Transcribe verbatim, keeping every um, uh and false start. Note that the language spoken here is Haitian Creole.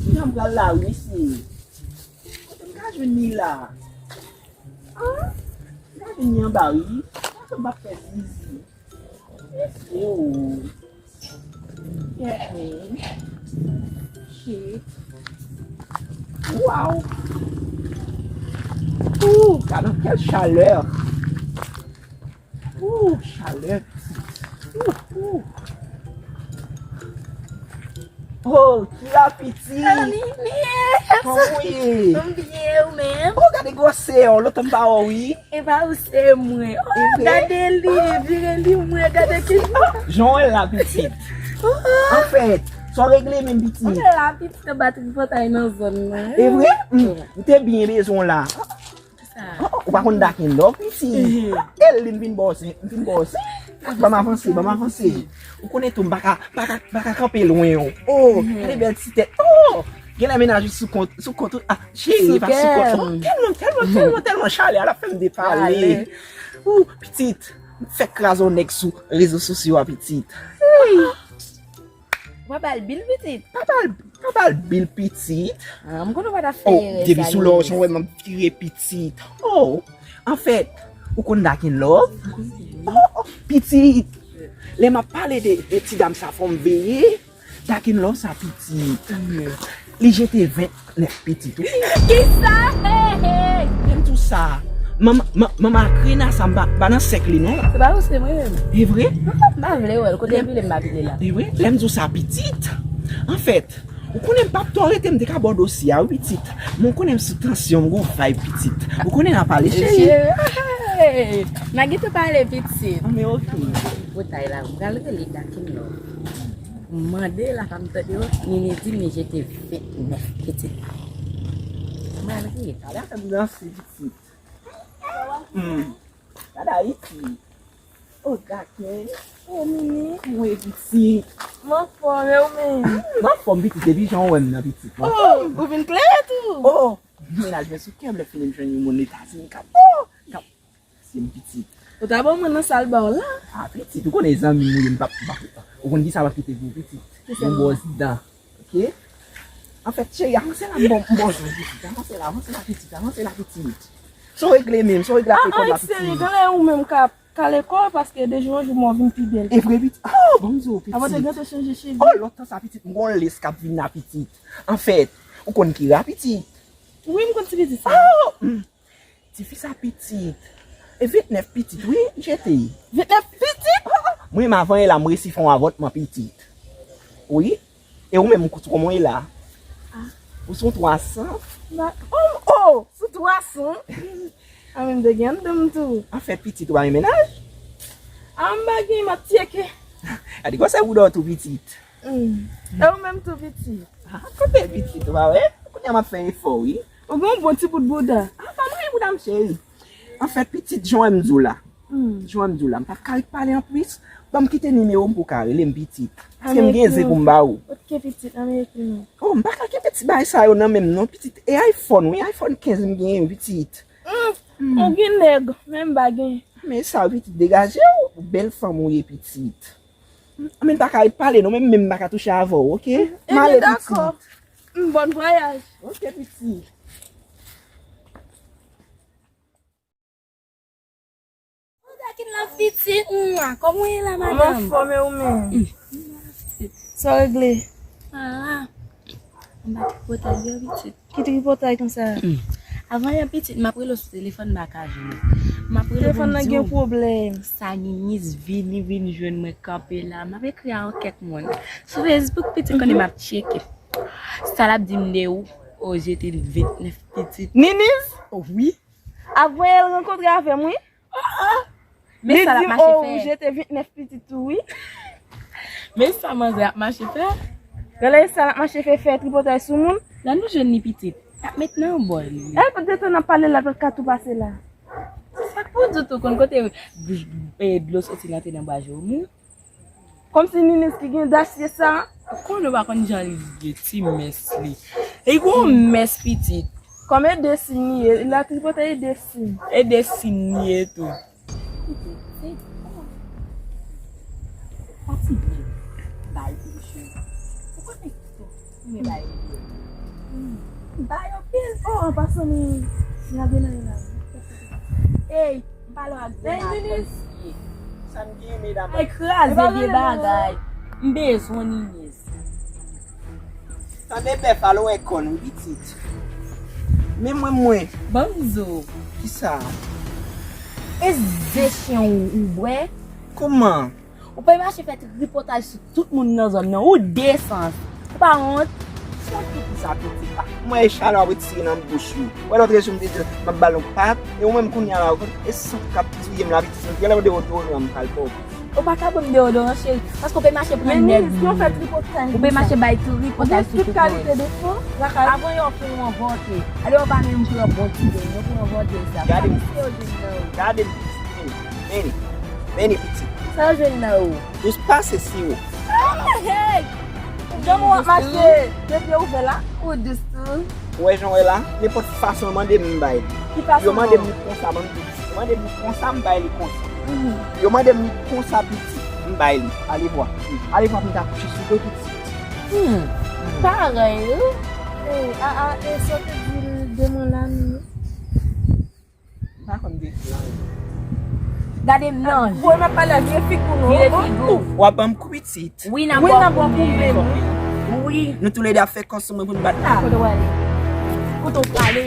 Jan m pral la wi, mesye. Kote m ka jwenn li la? Ah, m ka jwenn li anba wi. Kote m pa fè zizi? Mesye o. Yeah, man. Shit. Wow. Ooh, gade kèl chalè. Ooh, chalè. Ooh, ooh. Oh, ki la pitit? Kòman w ye? M byen, ou menm? Oh, gade gwosè w, lontan m pa wè w wi. E pa ou se mwen. Oh, gade li, vire li mwen, gade ki jan w la pitit. Anfèt, sa w regle menm pitit? Mwen la pitit nan batri pòtay nan zòn nan. E vre? M te byen bezwen w la. Oh, ou pa konn Dark in Love pitit? E li m vin bòse, m vin bòse. Ban m avanse, ban m avanse. Ou konnen tou m pa ka, pa ka, pa ka kanpe lwen w. Oh, gade bèl ti tèt. Oh, genlè mennaj ou sou kont, sou kont ou. Ah, cheri, pa sou kont. Oh, tèlman, tèlman, tèlman, tèlman chalè a, l ap fè m depale. Ou, pitit, m fèk kraze yon nèg sou rezo sosyo a, pitit. Ou pa ba l bil, pitit? Pa ba l, pa ba l bil, pitit. Ah, m konnen ou pa ta fè erè sa. Oh, depi sou lò, jan w wè m ap vire, pitit. Oh, anfèt, ou konn Dark in Love? Oh, oh, pitit. Lè m ap pale de, de ti dam sa, fò m veye. Dark in Love sa, pitit. Li jete vennèf pitit, wi. Kisa? Hey, hey! Lè m di w sa, manman, man-, manman Akrina sa, m pa, pa nan sèk li, non. Se pa ou, se mwen menm. E vre? M pa vle wè l, kote l vle m pa vle la. E vre? Lè m di w sa, pitit. Anfèt, ou konnen m p ap twò rete, m te ka ba w dosye a, wi, pitit. Men ou konnen m sou tansyon, m gon vibe, pitit. Ou konnen n a pale, cheri. Hey! N a gentan pale, pitit. Ah, men oke. Pòtay la, m pral rele Dark in Love. M mande la pa m tande yo, Nini di m li jete vennèf pitit. M al riye. Gade afè m danse pitit. Hmm. Gade Ayiti. Oh, Dark in. Oh, Nini. Mwen pitit. M anfòm, e ou menm? Hmm, m anfòm pitit, depi jan w wè m nan pitit. M anfòm. Oh, ou vin klere tou. Oh, mennaj mwen sou kè m lè fini m jwenn yon moun Etazini k ap, oh, k ap Pitit. Ou ta ban mwen nan sa l ba w la. Ah, pitit, ou konnen zanmi m ou ye, m p ap, m p ap, ou konn kisa m ap kite pou ou, pitit? Yon bwòs dan, oke? Anfèt, cheri, avanse la, m ba w, m ba w zòn, pitit. Avanse la, avanse la, pitit, avanse la, pitit. Sa w regle menm, sa w regle ak lekòl la, pitit? Ah, ah, seri, genlè ou menm k ap kale kò w, paske de jou an jou mò vin pi bèl. E vre, pitit? Oh, ban m di w, pitit. Avan te gentan chanje cheve. Oh, lontan sa, pitit, m gon lès k ap vin la, pitit. Anfèt, ou konn Kira, pitit? Wi, m konn ti pitit sa. Oh, hmm. Tifi sa pitit. E ventnèf pitit, wi, jete. Ventnèf pitit? Mwen menm avan yè la, m resi fè yon avòtman pitit. Wi. E ou menm, ou kouti kòman w ye la? Ah. Ou sou twa san? Oh, oh, sou twa san? A, men m te gen anndan m tou. Anfèt, pitit, ou pa gen mennaj? A, m pa gen, m ap tcheke. Gade gwosè bouda w tou, pitit. Hmm. E ou menm tou, pitit? Ah, kanpe pitit, ou pa wè? Kounye a m ap fè efò, wi. Ou gen yon bon ti bout bouda. Ah, pa mwen bouda m, cheri. Anfèt, pitit, jan w wè m di w la. Hmm. Jan w wè m di w la, m p ap ka ret pale anplis. Ban m kite nimewo m pou w ka rele m, pitit. Paske m gen zen pou m ba ou. Oke, pitit, ann ekri non. Oh, m pa ka kenbe ti bagay sa yo nan men m non, pitit. E iPhone, wi, iPhone kenz m genyen, pitit. Hmm. Ou gen nèg, men m pa gen. Men sa, pitit, degaje w. Bèl fanm ou ye, pitit. Men m pa ka ret pale non, men m menm m pa ka touche avè w, oke? M ale, pitit. Dakò. Bòn vwayaj. Oke, pitit. Ou Dark in Love pitit, mwa. Kòman w ye la, madanm? Anfòm, e ou menm? Sa w regle? Ah. Anba tripotay yo, pitit. Ki tripotay konsa? Hmm. Avan yè pitit, m ap rele w sou telefòn, m pa ka jwenn ou. M ap rele w pou m di w. Telefòn nan gen pwoblèm. Sa Ninis vini, vin jwenn mwen kanpe la. M ap ekri a yon kèk moun. Sou Facebook, pitit, konnen m ap tcheke. Sa l ap di m de ou, o jete ventnèf pitit. Ninis? Wi. Avan yè l rankontre avè m, wi. Men sa l ap mache fè. Li di m, o, ou jete ventnèf pitit tou, wi. Men sa manzè ap mache fè. Genlè sa l ap mache fè, fè tripotay sou moun. La nou jwenn li pitit. L ap met nan yon bòl. Èl pa t gentan ap pale la, l pa t ka tou pase la. Sa k pou di w tou konn kote, e, dlo soti nan te nan bwa je w mou? Kòmsi Ninis ki gen dasye sa. Ou konnen ou pa konn jan li ye, ti mès li. E li gon mès pitit. Kòm e de siy li ye, la tripotay e de siy. E de siy li ye tou. Pitit, se pati byen bay pou cheve. Ou konnen ki fò, men bay byen. M ba yo pil. Oh, an pasan, m lage nan yon la. Ey, m pale ak Grenadye. Sa m gen, medam? Ay, kraze vye bagay. M bezwen Ninez. Tande bèf, al wè kòn, wi, pitit. Men mwen, mwen. Banzo. Kisa? E ze chen ou, ou bwè? Kòman? Ou pa mache fè tripotay sou tout moun nan zòn nan. Ou desans. Ou pa wont? Wont pou kisa, pitit? Mwen e chalè w ap retire nan bouch ou. Wè lòt jou m te di w m ap ba l yon pat, e ou menm kounye a la, ou konn, e sant k ap touye m la, pitit, m genlè deodoran m pral ba w. Ou pa ka ban m deodoran, cheri, paske ou pe mache pran nèg moun. Ou pe mache bay tripotay sou tout moun. Avan yo pran yon vòte. Ale yo pa menm pran bon ti beny, yo pran vòte sa. Gade m. Gade m. Vini, vini, vini, pitit. Sa yo jwenn nan ou? Jis pase si ou. Hey! Jan w ap mache, de pye ouvè la. Ou dous tou. Ou wè jan w wè la? Nenpòt fason yo mande m, m bay li. Ki fason? Yo mande m li konsa, ban m di. Yo mande m li konsa, m bay li konsa. Yo mande m li konsa, pitit, m bay li. Ale vwa. Ale vwa pou m ta kouche sou do pitit. Hmm. Parèy, wi. Ey, a, a, e sa w te di l demen la, non? M pa konn de plan. Gade m nan je. Ou wè m ap pale ak vye figi w non. Vye figi w. W ap ban m kou pitit. Wi, n ap ban w kou menm. Wi. Nou toulède ap fè kòs sou mwen pou n bat. Kote w ale? Kote w prale?